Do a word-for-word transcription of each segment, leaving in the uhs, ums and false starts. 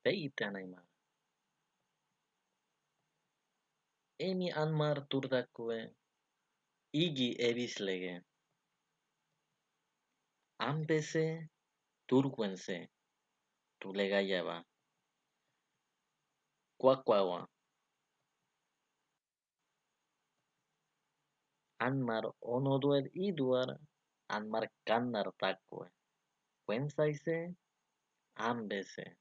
Peit Anai Mar. Emi Anmar tur takkue, igi ebis leke. Ambese, turkuense, tulegaia ba. Kuakuaua. Anmar onoduet iduar, Anmar kannar takkue. Kuensaise, ambese.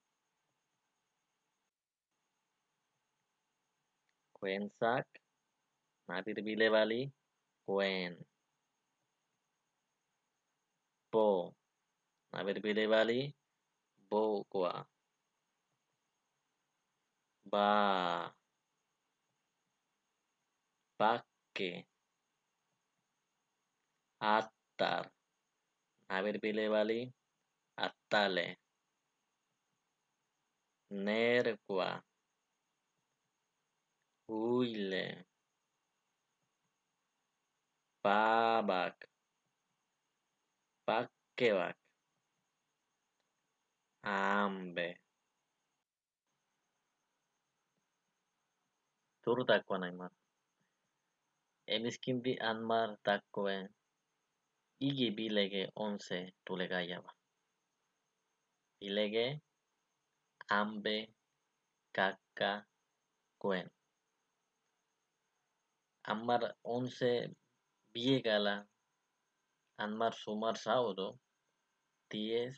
Kuensak, nabil bilebali, kuen. Bo, nabil bilebali, bokua. Ba, bakke. Attar, nabil bilebali, attale. Nerkua, uile. Babak, bakkebak. Ambe. Tur takkue Anai Mar. Emi skindi Anmar takkue, igi bileke onse tulegaia ba. Bileke, ambe, kakka, kuen. Anmar onse biekala, Anmar sumar saudo, diez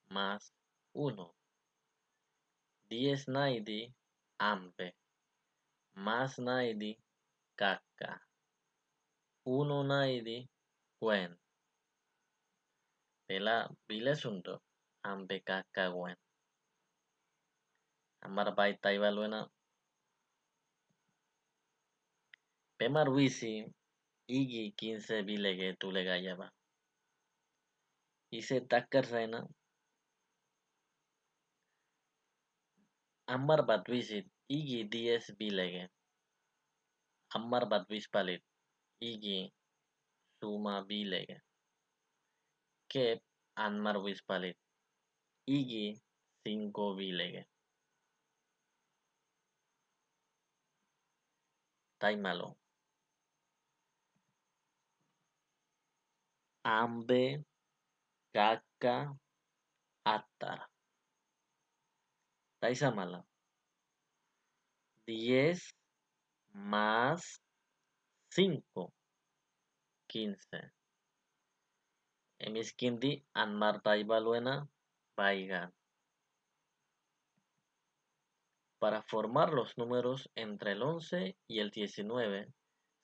más uno. Diez naidi, ambe. Más naidi, kakka. Uno naidi, kuen. Bela, bilesun to, ambe, kakka, kuen. Anmar bai taibaluena. Pemar wisi, igi kinse bileke tulegaia ba. Ise takkar saina. Anmar bat wisit, igi diez bileke. Anmar bat wispalit, igi suma bileke. Kep Anmar wispalit, igi cinco bileke. Taimalu. Ambe, kakka, attar. Taisamala. Diez más cinco, quince. Emi skindi Anmar taibaluena baigan. Para formar los números entre el once y el diecinueve,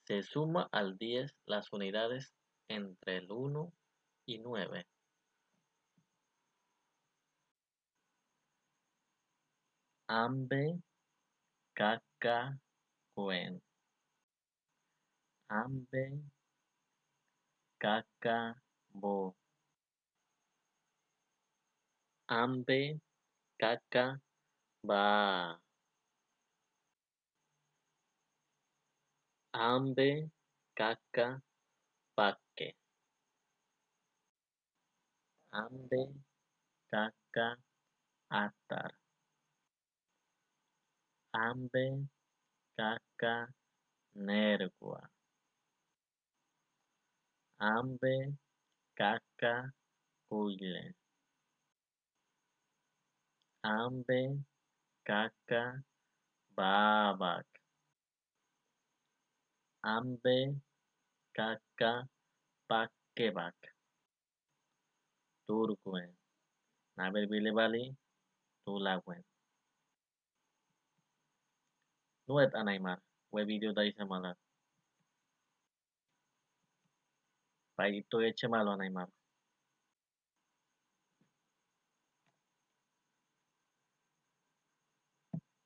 se suma al diez las unidades entre el uno y nueve. Ambe, kakka, kuen. Ambe, kakka, bo. Ambe, kakka, ba. Ambe, kakka, bakke. Ambe, kakka, attar. Ambe, kakka, nerkua. Ambe, kakka, uile. Ambe, kakka, babak. Ambe, kakka, bakkebak. Turkuen. Nabil bile bali, tulakuen. Nuet Anai Mar, we video taisamalak. Bai ito echemalu Anai Mar.